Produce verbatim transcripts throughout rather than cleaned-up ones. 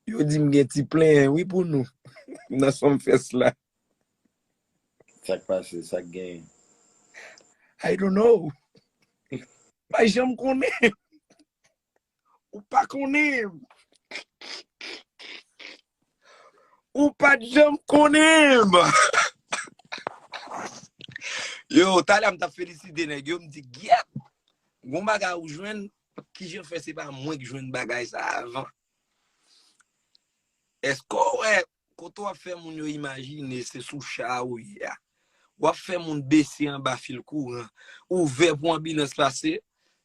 Yo di m gen ti plenyen, wi, pou nou. Nan Sumfest la. Sa k pase, sa k genyen? I don't know. Pa janm konnen. Ou pa konnen. Ou pa t janm konnen. Yo, talè m t ap felisite nèg yo, m di, gyèt, gon bagay ou jwenn, kijan fè se pa mwen k jwenn bagay sa avan? Èske w wè kote w ap fè moun yo imajine se sou cha ou ye a? W ap fè moun bese anba fil kouran, ouvè pou anbilans pase.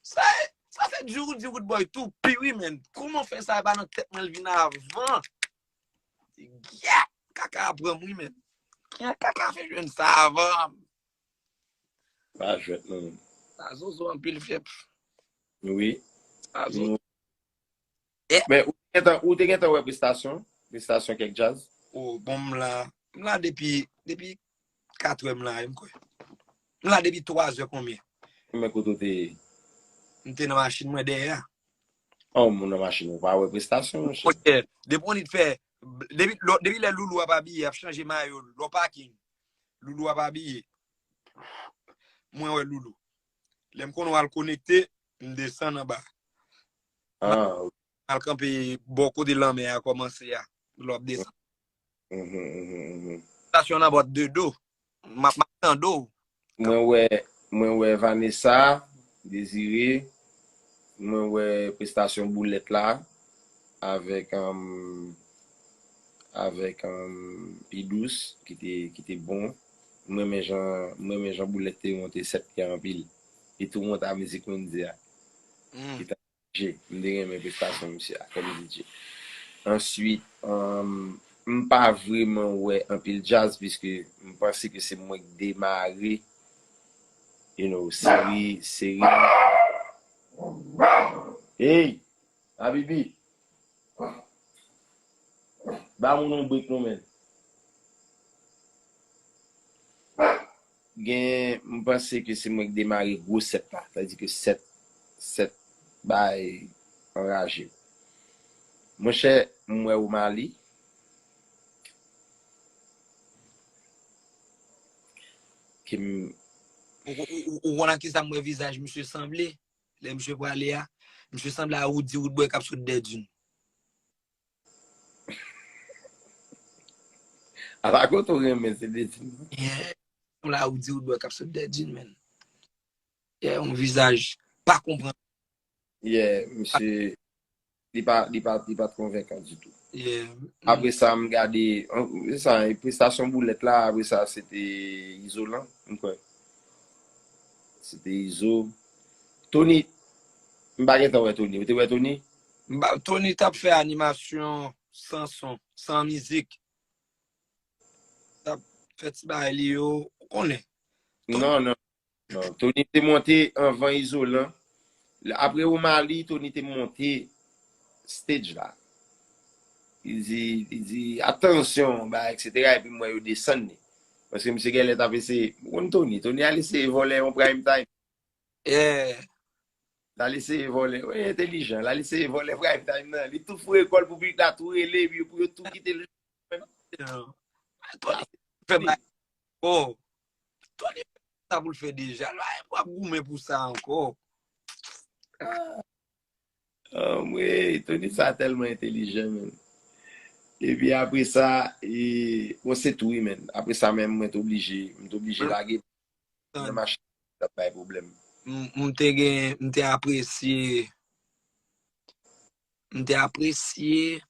Sa, sa fè di ou di Roodboy tou pi wi, men. Kòman fè sa pa nan tèt mwen l vin avan? Gyèt! Kaka a pran m wi, men. Kaka fè jwenn sa avan. Pa jwèt non. Sa zozo anpil fèp. Wi. Sa zozo. Men ou te gentan, ou te gentan wè prestasyon, prestasyon kèk djaz? Oh, bon, m la, m la depi, depi katrè m la, m kwè. M la depi twazè konbyen? Men kote w te ye? M te nan machin mwen dèyè a. Oh, moun nan machin ou pa wè prestasyon, monchè. Ok, depi on it fè, depi, depi lè Loulou ap abiye, ap chanje mayo, lò pakin, Loulou ap abiye. Mwen wè Loulou. Lè m konnen w al konekte, m desann anba. Ah, Al kanpe bò kote lanmè a kòmanse a. Lè w ap desann. mhm, mhm, mhm. Stasyon nan bòt de do. M ap, m ap tande w. Mwen wè, mwen wè Vanessa, Désiré, mwen wè prestasyon Boulèt la avèk um, avèk um, Pi Dous ki te ki te bon. Mwen renmen jan mwen renmen jan Boulèt te monte sèt pye anpil. Li tou monte a mizik Wendy a. Mm. Ki ta J. M te renmen prestasyon misye a kòm D J. Answit, um, m pa vreman wè anpil djaz piske m panse ke se mwen k demare, you know, seri, seri. Hey! Abibi! Ba moun yon break non, men. Gen, m panse ke se mwen ki demare gwo sèt la. Sa di ke sèt, sèt bay anraje. Monchè, m wè Omali. Ki m Ou, ou, ou, ou konn ak kisa m wè vizaj misye sanble? Lè misye prale a, misye sanble a Roody Roodboy k ap sot dè dune. Ala kote w renmen se dè dune. Yeah. Sanble a Roody Roodboy k ap sot dè dune, men. Yeah, yon vizaj pa konprann. Yeah, misye li pa li pa li pa t konvenkan ditou. Yeah. Apre sa, m gade, an- se sa, e prestasyon Boulèt la, apre sa, se te Izolan, m kwè. Se te Izo. Tony, m pa gentan wè Tony. Ou te wè Tony? M pa- Tony t ap fè animasyon san son, san mizik. T ap fè ti bagay li yo, ou konnen. Non, non. Non, Tony te monte anvan Izolan. Apre Omali, Tony te monte stage la. Li di, li di, atansyon, ba, et cetera. Epi m wè yo desann li. Paske misye genlè t ap eseye, ou konn Tony, Tony al eseye vòlè yon prime time. Yeah. L al eseye vòlè, wi, entelijan, l al eseye vòlè prime time nan. Li tou foure kò l pou piblik la tou rele, epi pou yo tou kite l. Tony fè bay. Oh. Tony sa pou l fè deja. L pa ap goumen pou sa ankò. Anmwey, Tony sa tèlman entelijan, men. Epi apre sa, e, bon, se tou, wi, men. Apre sa, menm mwen t oblije, m t oblije lage nan machin, t ap bay pwoblèm. M, m te gen, m te apresye, m te apresye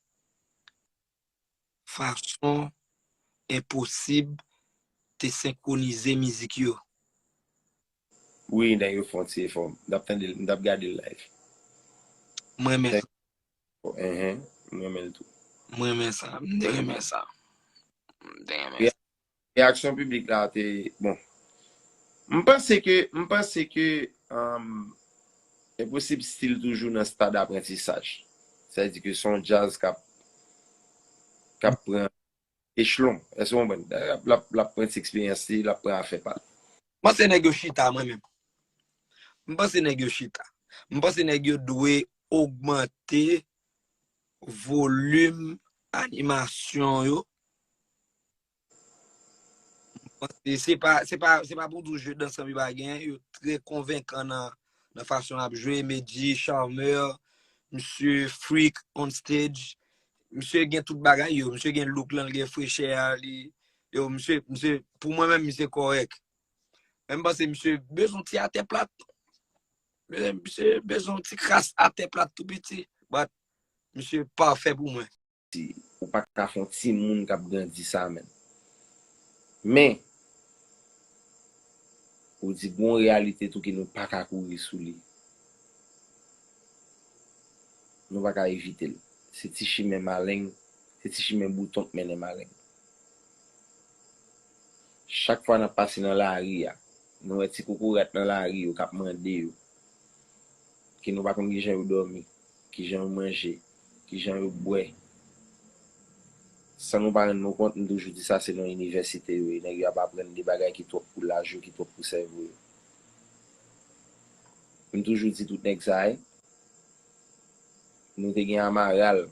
fason Enposib te senkwonize mizik yo. Wi, nèg yo fè yon ti efò. M t ap tande l, m t ap gade l live. Mwen renmen sa. Enhen, mwen renmen l tou. Mwen renmen sa. M te renmen sa. M te renmen sa. Reyaksyon piblik la te, bon. M panse ke, m panse ke um, Enposib still toujou nan stad aprantisaj. Sa vle di ke se yon djaz k ap k ap pran echelon. Èske w konprann? L ap, l ap, l ap pran ti eksperyans li, l ap pran afè pa l. M panse nèg yo chita, mwen menm. M panse nèg yo chita. M panse nèg yo dwe ogmante volim animasyon yo. Se, se pa, se pa, se pa pou di w jeu d'ensemble yo pa gen, yo trè konvenkan nan, nan fason y ap jwe, Medjy, Charmeur, misye freak on stage, misye gen tout bagay yo, misye gen look lan, li gen frechè a, li, yo, misye, misye, pou mwen menm, misye kòrèk. Men m panse misye bezwen ti atè plat. Misye bezwen ti kras atè plat tou piti. But misye pafè pou mwen. Ou pa ka fè yon timoun k ap grandi sa menm. Men, ou di gon reyalite tou ke nou pa ka kouri sou li. Nou pa ka evite l. Se ti chimen maleng, se ti chimen bouton k mennen maleng. Chak fwa n ap pase nan lari a, nou wè ti kokorat nan lari yo k ap mande yo, ke nou pa konn kijan yo dòmi, kijan yo manje, kijan yo bwè. San nou pa rann nou kont, m toujou di sa, se nan inivèsite yo ye, nèg yo ap aprann de bagay ki twòp pou laj yo, ki twòp pou sèvo yo. M toujou di tout nèg sa yo, nou te gen Amaral,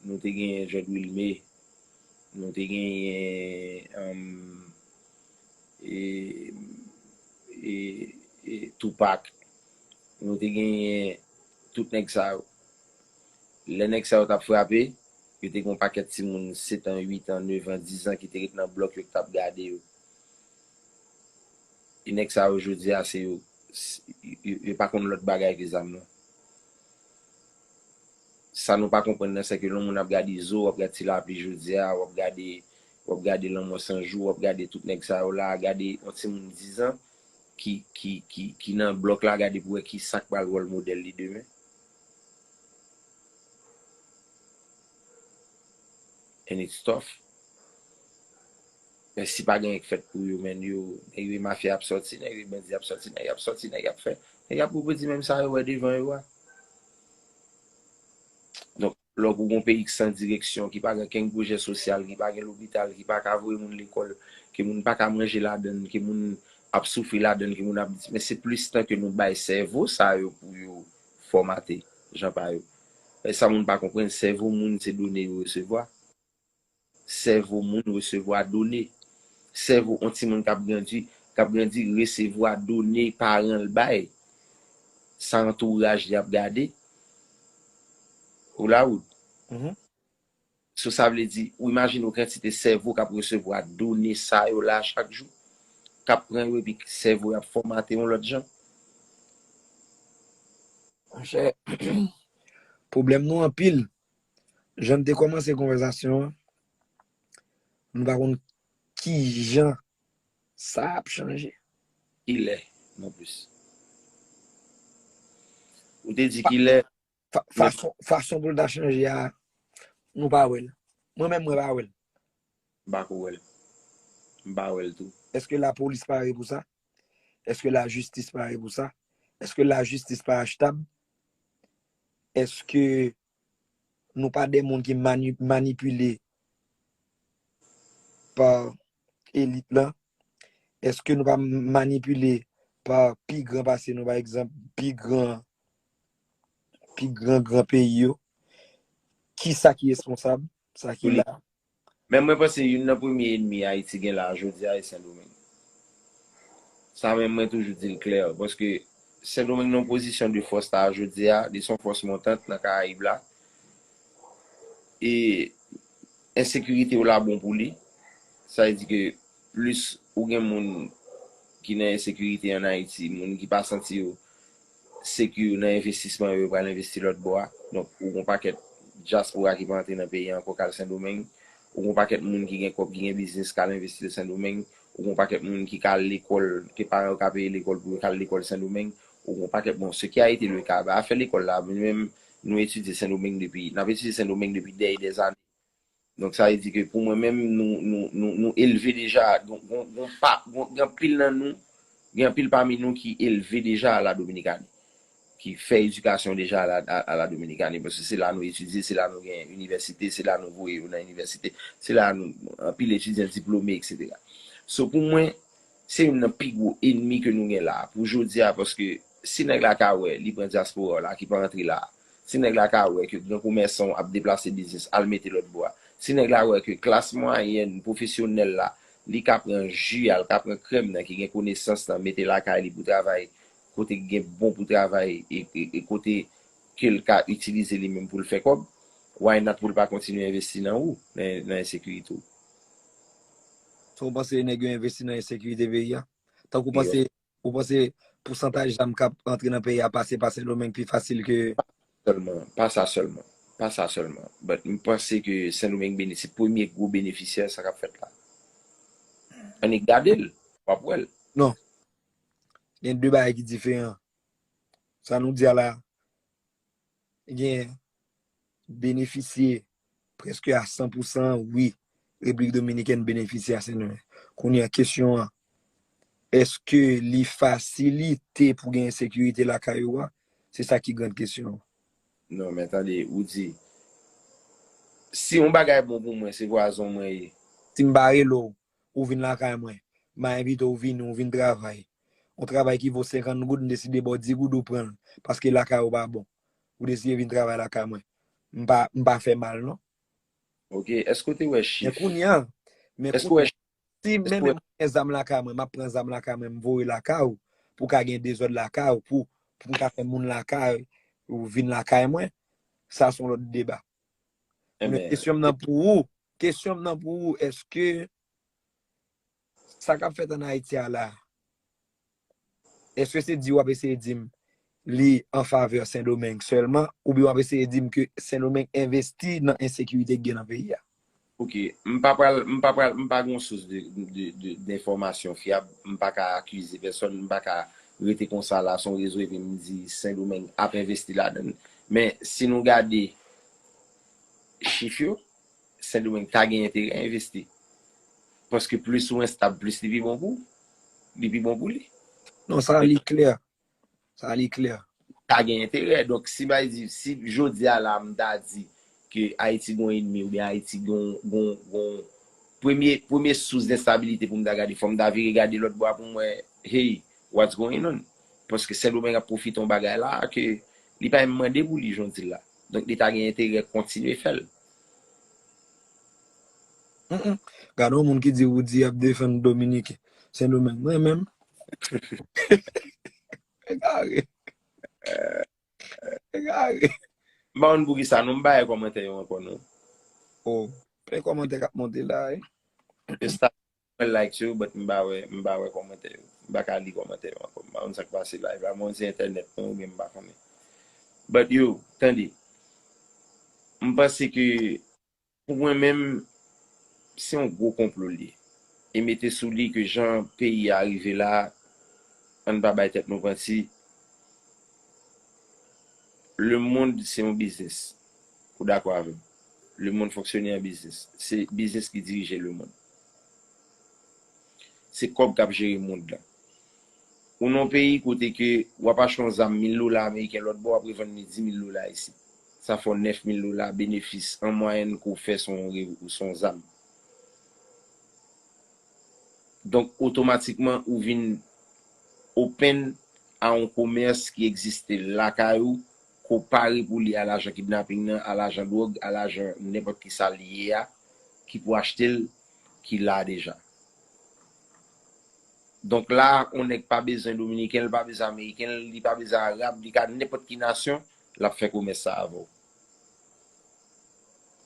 nou te gen Jòd Wilmé, nou te genyen um, e, e, e, Tupac, nou te genyen tout nèg sa yo. Lè nèg sa yo t ap frape, yo te gen yon pakèt timoun sèt an, uit an, nèf an, diz an ki te ret nan blòk yo ki t ap gade yo. E nèg sa yo jodi a se yo, yo, yo pa konn lòt bagay ke zam nan. Sa nou pa konprann nan, se ke lè yon moun ap gade Izo, w ap gade Ti Lapli jodi a, w ap gade, w ap gade Lanmò San Jou, w ap gade tout nèg sa yo la, gade yon timoun diz an ki, ki, ki, ki nan blòk la, gade pou wè ki sa k pral wòl modèl li demen. And it's tough. Men si pa gen anyen k fèt pou yo, men yo, nèg yo mafya ap sòti, nèg yo bandi ap sòti, nèg ap sòti, nèg ap fè, nèg ap repwodui menm sa yo wè devan yo a. Donk, lè w gon peyi k san direksyon, ki pa gen kenn pwojè sosyal, ki pa gen lopital, ki pa ka voye moun lekòl, ke moun pa ka manje ladann, ke moun ap soufri ladann, ke moun ap, men se plis tan ke nou bay sèvo sa yo pou yo fòmate, jan pa yo. E sa moun pa konprann, sèvo moun se done yo resevwa. Sèvo moun resevwa done. Sèvo yon timoun k ap grandi, k ap grandi resevwa done paran l bay. Sa antouraj li ap gade. Ou la, Wood? So sa vle di, ou imajine w kantite sèvo k ap resevwa done sa yo la chak jou, k ap pran yo epi sèvo y ap fòmate yon lòt jan. Monchè, pwoblèm nou anpil. Jan n te kòmanse konvèsasyon an, nou pa konn kijan sa ap chanje. Kilè, non plis. Ou te di kilè. Fa, fason, fason pou l ta chanje a, nou pa wè l. Mwen menm, mwen pa wè l. M pa ko wè l. M pa wè l tou. Èske lapolis pare pou sa? Èske lajistis pare pou sa? Èske lajistis pa achtab? Èske nou pa de moun ki mani, manipile pa elit lan? Èske nou pa manipile pa pi gran pase nou, pa egzanp, pi gran, pi gran, gran peyi yo? Kisa ki responsab? Sa ki la. Men mwen panse youn nan premye enmi Ayiti gen la jodi a e Sendomeng. Sa menm mwen toujou di l klè, paske Sendomeng nan pozisyon de fòs la jodi a, li se yon fòs montant nan Karayib la. E ensekirite yo la bon pou li. Sa vle di ke plis ou gen moun ki nan ensekirite an Ayiti, moun ki pa santi yo sekir nan envestisman yo, yo pral envesti lòt bò a. Donk, ou gon pakèt dyaspora ki pa antre nan peyi a ankò k al Sendomeng. Ou gon pakèt moun ki gen kòb, ki gen biznis k al envesti Sendomeng. Ou gon pakèt moun ki ka al lekòl, ke paran yo ka peye lekòl pou yo ka al lekòl Sendomeng. Ou gon pakèt, bon, ce qui a été le cas, afè lekòl la, nou menm, nou etidye Sendomeng depi, n ap etidye Sendomeng depi dèyè dèzane. Donk, sa vle di ke pou mwen menm, nou, nou, nou, nou elve deja, gon, gon, gon pa, gon, gen anpil nan nou, gen anpil pami nou ki elve deja a la Dominikani, ki fè edikasyon deja a la, a, a la Dominikani, paske se la nou etidye, se la nou gen inivèsite, se la nou voye yo nan inivèsite, se la nou, anpil etidyan diplome, etsetera. So, pou mwen, se youn nan pi gwo enmi ke nou gen la, pou jodi a, paske si nèg la ka wè, li pran dyaspora la, ki pa antre la, Si nèg la ka wè ke gran komèsan w ap deplase biznis, al mete lòt bò a. Si nèg la wè ke klas mwayèn, pwofesyonèl la, li ka pran ji a, li ka pran krèm nan, ki gen konesans nan, mete lakay li pou travay, kote ki gen bon pou travay, e, e, e kote ke l ka itilize li menm pou l fè kòb, why not pou l pa kontinye envesti nan ou, nan, nan ensekirite w? So, ou panse nèg yo envesti nan ensekirite peyi a? Tankou ou panse, ou panse pousantaj zam k ap antre nan peyi a pase pa Sendomeng pi fasil ke Sèlman, pa sa sèlman. Pa sa sèlman. But m panse ke Sendomeng bene-, se premye gwo benefisyè sa k ap fèt la. Annik gade l, w ap wè l. Non. Gen de bagay ki diferan. Sa nou di a la, gen benefisye prèske a san pou san, wi, Repiblik Dominikèn benefisye a Sendomeng. Kounye a, kesyon an, èske li fasilite pou gen ensekirite lakay ou a? Se sa ki gran kesyon an. Non, men tande, ou di, si yon bagay bon pou mwen, se vwazon mwen ye. Si m pa rele w, ou vin lakay mwen, m a envite w vini, ou vin travay. Yon travay ki vo senkant goud, m deside ba w dis goud, ou pran l, paske lakay ou pa bon. Ou deside vin travay lakay mwen. M pa, m pa fè mal, non. Ok, èske w te wè chif? Men kounye a, men Èske w wè kounye a, si menm mwen gen zam lakay mwen, m ap pran zam lakay mwen, m voye lakay ou, pou ka gen dezòd lakay ou, pou, pou m ka fè moun lakay ou vin lakay mwen, sa se yon lòt deba. Men kesyon m nan pou ou, kesyon m nan pou ou, èske sa k ap fèt ann Ayiti a la, èske se di w ap eseye di m li an favè Sendomeng sèlman, oubyen w ap eseye di m ke Sendomeng envesti nan ensekirite ki gen nan peyi a? Ok, m pa pral, m pa pral, m pa gen yon sous de, de, de, denfòmasyon fyab, m pa ka akize pèsòn, m pa ka rete konsa la, se yon rezo epi m di Sendomeng ap envesti ladan l. Men si nou gade chif yo, Sendomeng ta gen enterè envesti. Paske plis ou enstab, plis li pi bon pou, li pi bon pou li. Non, sa li klè. Sa li klè. Ta gen enterè. Donk, si bay di, si jodi a la, m ta di ke Ayiti gon enmi oubyen Ayiti gon, gon, gon premye, premye sous denstabilite pou m ta gade, fò m ta vire gade lòt bò a pou m wè, hey, what's going on? Paske Sendomeng ap pwofite yon bagay la ke li pa menm mande pou li, jan w di l la. Donk, li ta gen enterè kontinye fè l. Mm, mm. Gade yon moun ki di Roody ap defann Dominiken. Sendomeng, mwen menm. Egare. Egare. M pa konn poukisa non, m pa wè kòmantè yo ankò non. Oh, men kòmantè k ap monte la, wi. Yo stop mwen like yo, but m pa wè, m pa wè kòmantè yo. M pa ka li kòmantè yo ankò. M pa konn sa k pase live la. Mwen se entènèt mwen oubyen m pa konnen. But yo, tande. M panse ke pou mwen menm, se yon gwo konplo l ye. E mete sou li ke jan peyi a rive la, ann pa bay tèt nou manti. Lemonn se yon biznis. Ou dakò avè m? Lemonn fonksyone an biznis. Se biznis ki dirije lemonn. Se kòb k ap jere mond lan. Ou nan yon peyi kote ke w ap achte yon zam mil dola ameriken lòt bò, w ap revann li dis mil dola isit. Sa fè w nèf mil dola benefis an mwayèn ke w fè sou yon re-, sou yon zam. Donk, otomatikman, ou vin open a yon komès ki egziste lakay ou, ke w pare pou li a lajan kidnaping nan, a lajan dwòg, a lajan nenpòt ki sa li ye a, ki pou achte l, ki la deja. Donk la, yon nèg pa bezwen Dominiken, li pa bezwen Ameriken, li pa bezwen Arab, li ka nenpòt ki nasyon, l ap fè komès sa avè w.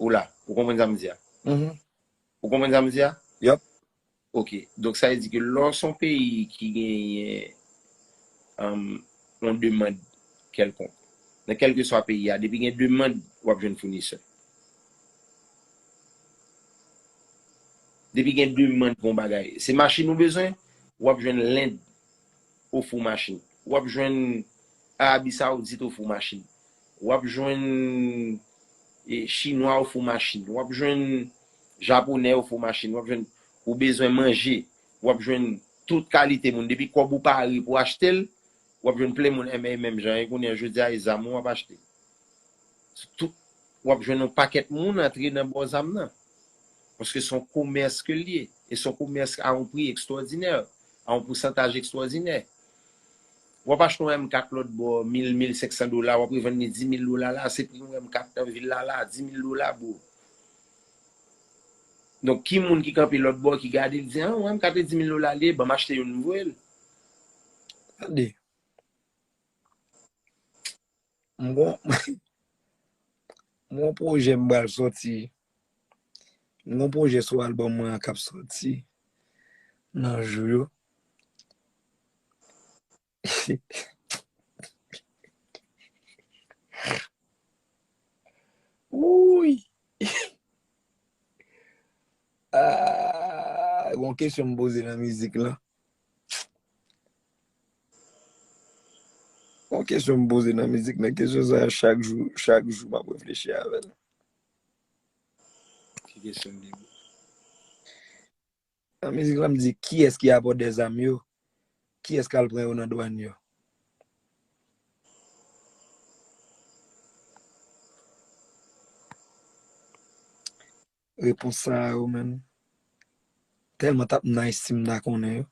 Ou la, ou konprann sa m di a? Ou konprann sa m di a? Yep. Ok. Donk sa vle di ke lè w se yon peyi ki genyen, um, yon demann kèlkonk, nan kèlkeswa peyi a, depi gen demann, w ap jwenn founisè. Depi gen demann pou yon bagay, se machin ou bezwen, w ap jwenn Lend ofri w machin. W ap jwenn Arabi Sawoudit ofri w machin. W ap jwenn, e, Chinwa ofri w machin. W ap jwenn Japonè ofri w machin. W ap jwenn, ou bezwen manje, w ap jwenn tout kalite moun. Depi kòb ou pare pou achte l, w ap jwenn plen moun. Enben, menm jan e kounye a, jodi a, e zam ou w ap achte. Tout, w ap jwenn yon pakèt moun antre nan bò zam nan. Paske se yon komès ke l ye. E se yon komès a yon pri ekstwòdinè, a yon pousantaj ekstwòdinè. W ap achte yon M kat lòt bò, mil, mil senk san dola, w ap revann li di mil dola la, se pri yon M kat nan vil la la, di mil dola, bro. Donk, ki moun ki kanpe lòt bò, ki gade, li di, ah, yon M kat e di mil dola li ye, ban m achte youn, m voye l. Tande. M gon, m gon pwojè m pral sòti. M gon pwojè sou album mwen an k ap sòti nan jou yo. Wouy! Ah, gon kesyon m poze nan mizik lan. Gon kesyon m poze nan mizik lan. Kesyon sa a, chak jou, chak jou m ap reflechi avè l. Ki kesyon li? Nan mizik lan, m di, kiyès ki abò dèzam yo? Kiyès k al pran yo nan dwàn yo? Repons sa a yo menm. Tèlman t ap nice si m ta konnen yo.